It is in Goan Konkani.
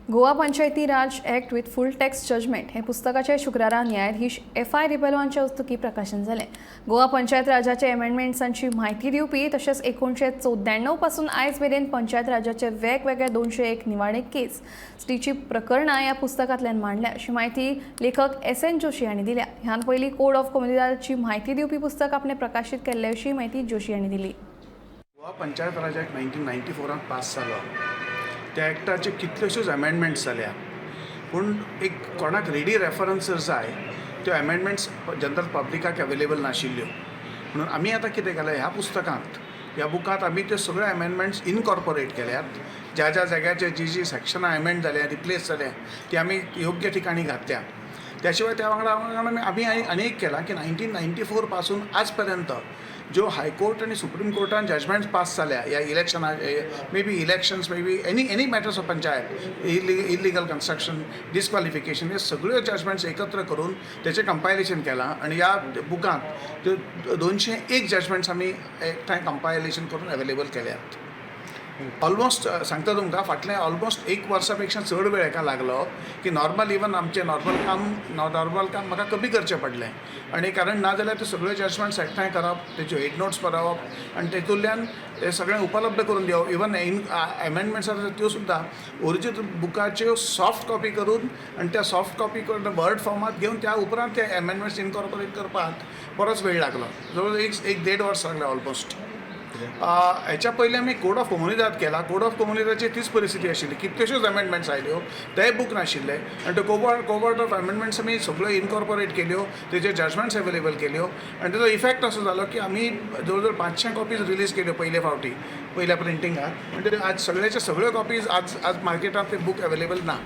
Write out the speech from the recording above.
Goa Panchayati Raj Act with full text judgment हे पुस्तकाचे शुक्रारा न्यायाधीश एफ I Rebelo हांच्या हस्तुकीं प्रकाशन जालें. गोवा पंचायत राजाचे एमेंडमेंट्सांची म्हायती दिवपी तशेंच 1994 पासून आयज मेरेन पंचायत राजाचे वेगवेगळे 201 निवाणे केस स्टडीची प्रकरणां ह्या पुस्तकांतल्यान मांडल्या, अशी म्हायती लेखक एस एन जोशी हांणी दिल्या. ह्यान पयलीं कोड ऑफ कोमुनिदादाची म्हायती दिवपी पुस्तक आपणें प्रकाशीत केल्ले, अशी म्हायती जोशी हांणी दिली. गोवा पंचायत राज एक्ट 1994रांत पास जालो. त्या एक्टाचे कितल्योश्योच अमेंडमेंट्स जाल्या, पूण एक कोणाक रेडी रेफरन्स जर जाय, त्यो अमेंडमेंट्स जनरल पब्लिकाक अवेलेबल नाशिल्ल्यो. म्हणून आमी आतां कितें केलें, ह्या पुस्तकांत, ह्या बुकांत आमी त्यो सगळ्यो अमेंडमेंट्स इनकॉर्पोरेट केल्यात. ज्या ज्या जाग्याचेर जी जी सॅक्शनां अमेंड जाल्या, रिप्लेस जाल्या, ती आमी योग्य ठिकाणी घातल्या. त्या शिवाय त्या वांगडा वांगडा आमी आनी एक केलां की 1994 पासून आज पर्यंत ज्यो हायकोर्ट आनी सुप्रीम कोर्टान जजमेंट्स पास जाल्या ह्या इलेक्शना, may be elections, may be any matters of panchayat, illegal construction, disqualification, हे सगळ्यो जजमेंट्स एकत्र करून तेचें कंपायलेशन केलां आनी ह्या बुकांत त्यो 201 जजमेंट्स आमी एकठांय कंपायलेशन करून अवेलेबल केल्यात. ऑलमोस्ट सांगता तुमकां, फाटलें ऑलमोस्ट एक वर्सा पेक्षा चड वेळ हेका लागलो की नॉर्मल इवन आमचें नॉर्मल काम म्हाका कमी करचें पडलें आनी कारण ना जाल्यार ते सगळे जजमेंट्स एकठांय करप, तेच्यो हेड नोट्स बरोवप आनी तेतूंतल्यान ते सगळें उपलब्ध करून दिवप. इवन इन एमेंडमेंट्स आसा त्यो सुद्दां ओरिजिनल बुकाच्यो सॉफ्ट कॉपी करून आनी त्या सॉफ्ट कॉपी करून वर्ड फॉर्मात घेवन त्या उपरांत ते एमेंडमेंट्स इनकॉर्पोरेट करपाक बरोच वेळ लागलो. जवळ एक एक देड वर्स लागलें ऑलमोस्ट. हेच्या पयलीं आमी कोड ऑफ कोमुनिदाद केला. कोड ऑफ कोमुनिदाची तीच परिस्थिती आशिल्ली. कितल्योश्योच अमेंडमेंट्स आयल्यो, तेय बूक नाशिल्ले आनी त्यो कोबॉर्ड ऑफ अमेंडमेंट्स आमी सगळ्यो इनकॉर्पोरेट केल्यो, तेजे जजमेंट्स अवेलेबल केल्यो आनी तेजो इफेक्ट असो जालो की आमी जवळ जवळ 500 कॉपीज रिलीज केल्यो पयले फावटी, पयल्या प्रिंटिंगाक. म्हणटकीर आज सगळ्याचे सगळ्यो कॉपीज आज आज मार्केटांत ते बूक अवेलेबल ना.